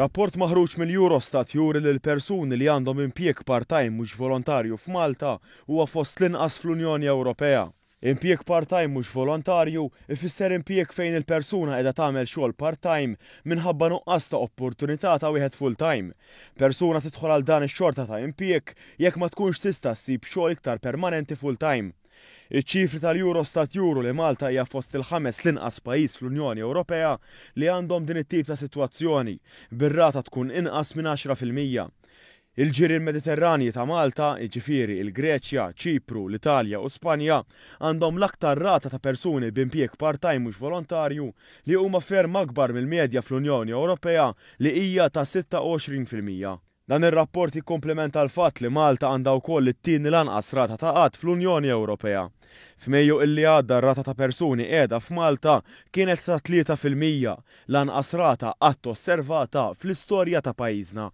Rapport maħruġ mill-Eurostat juri li l-persuni li għandhom impjieg part-time mhux volontarju f'Malta huwa fost l-inqas fl-Unjoni Ewropea. Impjieg part-time mhux volontarju ifisser impjieg fejn il-persuna qiegħda tagħmel xogħol part-time minħabba nuqqas ta' opportunità ta' wieħed full-time. Persuna tidħol għal dan ix-xorta ta' impjieg jekk ma tkunx tista' ssib xogħol iktar permanenti full-time. Iċ-ċifri tal-Eurostat juru li Malta hija fost il-ħames l-inqas pajjiż fl-Unjoni Ewropea li għandhom din it-tip ta' sitwazzjoni, bir-rata tkun inqas minn 10%. Il-ġirien Mediterranji ta' Malta, jiġifieri il-Greċja, Ċipru, l-Italja u Spanja, għandhom l-aktar rata ta' persuni b'impjieg part-time mhux volontarju li huma ferm akbar mill-medja fl-Unjoni Ewropea li hija ta' 26%. Dan ir-rapport jikkumplimenta l-fatt li Malta għandha wkoll it-tieni l-anqas rata ta' qgħad fl-Unjoni Ewropea. F'Mejju illi għadda r-rata ta' persuni qiegħda f'Malta kienet ta' 3%, l-anqas rata qatt osservata fl-istorja ta' pajjiżna.